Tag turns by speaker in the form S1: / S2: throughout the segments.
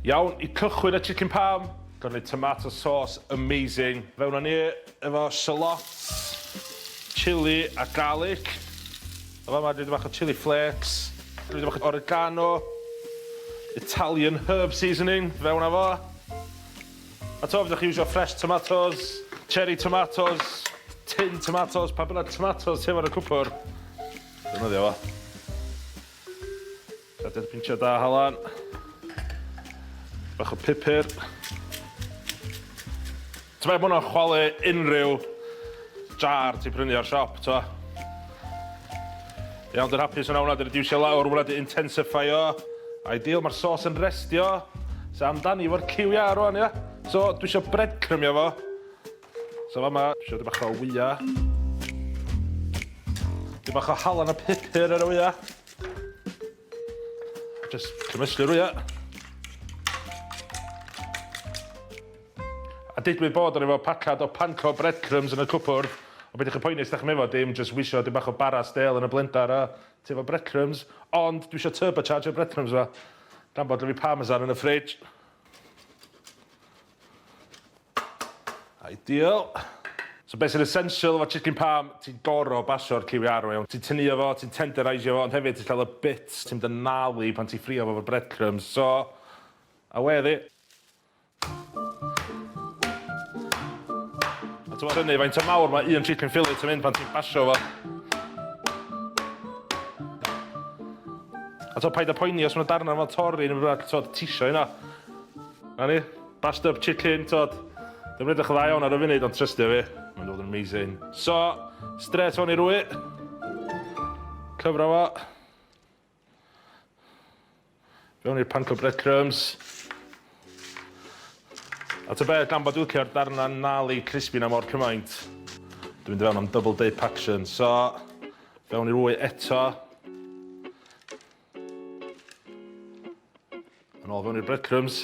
S1: Iawn, i cychwyn y chicken parm, gawn ni tomato sauce amazing. Fewn â ni efo shallots, chilli a garlic. A fama dwi 'di bach o chilli flakes, dwi 'di bach o oregano, Italian herb seasoning, fewn â fo. A t'o' fedrwch chi iwsio fresh tomatoes, cherry tomatoes, tin tomatoes, pa bynnag tomatoes ti efo yn y cwpwr. Defnyddio fo. Gadael pinsiad da halan. Bach o pupur. Ti'n meddwl bod hwnna'n chwalu unrhyw jar ti'n prynu o'r siop, t'o'? Iawn, dwi'n hapus yna hwnna, dwi'n reducio lawr, hwnna di intensifio. Ideal, mae'r sos yn restio. So amdani efo'r cyw iâr rwan, ia? So, dwi eisiau breadcrumbio fo. So fama, dwi eisiau bach o wya. Dwi bach o halan a pupur ar y wya. Just cymysgu'r wya. A digwydd bod o'n efo pacad o panko breadcrumbs yn y cwpwrdd, ond peidiwch â poeni os dach chi'm efo dim, jyst wisio dim bach o bara stêl yn y blendar a ti efo breadcrumbs. Ond dwi isio turbochargio'r breadcrumbs 'ma, gan bod gynno fi parmesan yn y fridge. Ideal. So be sy'n essential efo chicken parm, ti'n goro basio'r cyw iâr 'ma iawn. Ti'n tynnu fo, ti'n tenderisio fo, ond hefyd ti'n cael y bits ti'n mynd yn gnarly pan ti'n ffrio fo efo'r breadcrumbs. So, away â ddi. A ti'n synnu faint o mawr mae un chicken fillet yn mynd pan ti'n basio fo. A ti'n paid â poeni os mae'n darnau fel torri neu beth bynnag, ti'n tisio hynna. Na ni, bashed up chicken, t'od. Dwi'n edrych yn dda iawn ar y funud, ond trystio fi, mae'n dod yn amazing. So, straight fewn i'r wy. Cyfro fo. Fewn i'r panko breadcrumbs. A ta beth, gan bod dwi'n licio'r darnau gnarly crispy na mor cymaint, dwi'n mynd i fewn am double dip action. So, fewn i'r wy eto. Yn ôl fewn i'r breadcrumbs.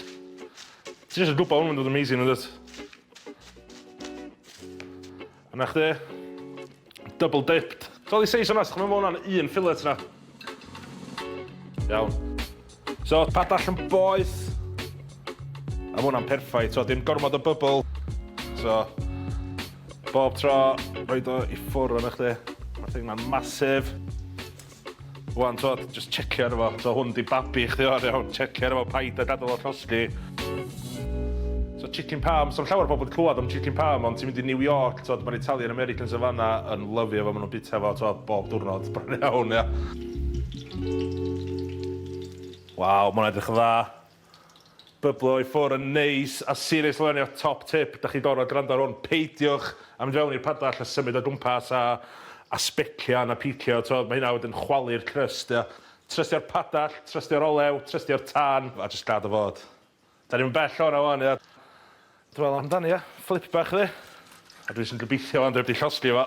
S1: Ti'n eisiau gwybod hwn yn dod amazing yn dod? A na chdi, double dipped. Fel i seis yna, chdi mewn hwnna'n un fillet na. Iawn. So, padall yn boeth. A ma' hwnna'n perffaith, so dim gormod o bubble. So, bob tro, roed o i ffwrdd o'na chdi. Mae'r thing ma'n massive. Wan, t'wod, jyst checio arno fo. So hwn 'di babi chdi wan, iawn. Checio arno fo, paid â gadael o llosgi. So chicken parm, so llawer o bobl wedi clywed am chicken parm, ond ti'n mynd i New York, t'wod, mae'r Italian Americans yn fanna yn lyfio fo, maen nhw'n bita fo, t'wod, bob diwrnod, bron iawn, ia. Waw, mae'n edrych yn dda. Byblo i ffwr yn neis, a seriously wan ia, top tip, dach chi'n gorfod gwrando ar hwn, peidiwch a mynd fewn i'r padell a symud o gwmpas a a sbecian a picio, t'wod, ma' hynna wedyn chwalu'r crust ia. Trystio'r padell, trystio'r olew, trystio'r tân, a jyst gad o fod. Da ni'm yn bell o 'na wan ia. Dwi me'wl amdani ia, flip bach iddi. A dwi jyst yn gobeithio wan dwi 'eb 'di llosgi fo.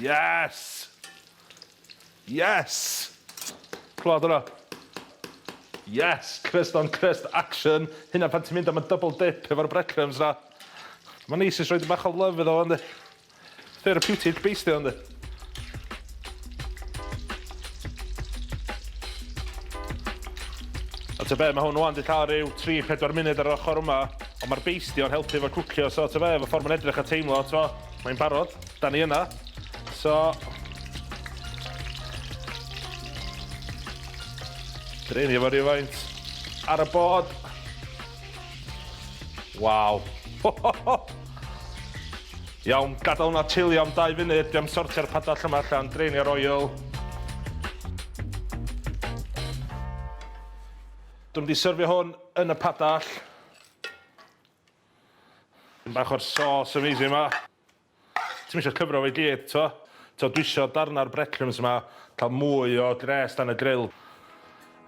S1: Yes! Yes! Clywad hwnna? Yes! Crust on crust action! Hynna pan ti'n mynd am y double dip efo'r breadcrumbs 'na. Mae'n neis jyst roid bach o love iddo fo yndi? Therapeutic based yndi? A ta be, mae hwn wan 'di cael rhyw 3-4 munud ar yr ochr yma, ond mae'r beistio'n helpu efo cwcio, so ta be, efo ffordd mae'n edrych a teimlo, t'mo, mae'n barod, da ni yna. So, Dreinio fo rhywfaint ar y bod. Waw. Iawn, gadael hwnna chilio am 2 funud. Dwi am sortio'r padell yma allan, dreinio'r oil. Dwi'n mynd i syrfio hwn yn y padell. Bach o'r sauce amazing yma. Ti'm isio cyfro fo i gyd, t'mo'? T'o' dwi isio darna'r breadcrumbs 'ma ca'l mwy o gres dan y grill.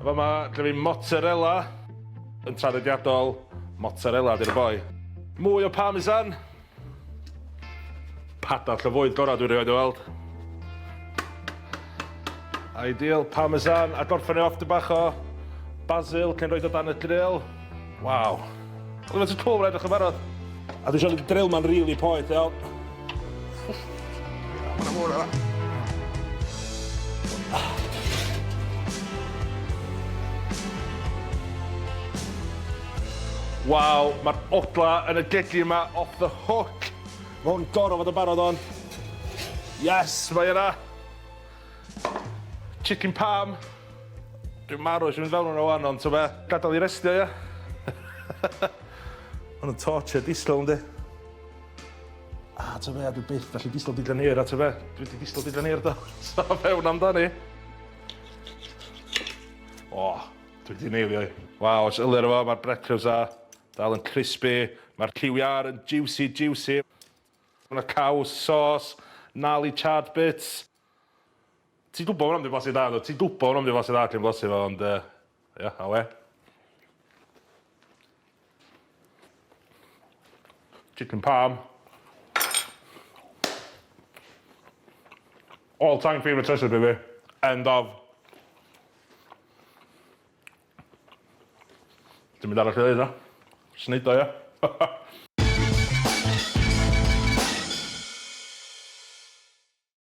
S1: A fama gynna fi mozzarella. Yn traddodiadol, mozzarella 'di'r boi. Mwy o parmesan. Padell o fwyd gora dwi rioed 'di weld. Ideal, parmesan, a gorffen ni off 'dyn bach o basil cyn roid o dan y grill. Waw. Oedd o'n cool mae'n edrych yn barod. A dwi eisiau drill ma'n really poeth, iawn. Mae'n mor yna. Waw, mae'r odla yn y gegin yma off the hook. Mae hwn gorfod fod yn barod on. Yes, mae yna. Chicken parm. Dwi'n marw eisiau mynd fewn yna wan, ond ti'n be, gadael i restio, ia. Mae'n yn torture disgwyl, yndi? A, ti'n be, dwi byth gallu disgwyl digon hir, a ti'n be, dwi wedi disgwyl digon hir, do. So, fewn amdani. O, dwi wedi neilio i. Waw, os ylyr efo, mae'r breadcrumbs a dal yn crispy, mae'r cyw iâr yn juicy, juicy. Mae'na caws, sauce, gnarly charred bits. Ti'n gwybod hwnna'n mynd i blasu da, ddo. Ti'n gwybod hwnna'n mynd i blasu da cyn blasu fo, ond, ia, awe. Chicken parm. All time favourite recipe fi. End of. Dim byd arall i ddeud, na. Jyst neud o, ia.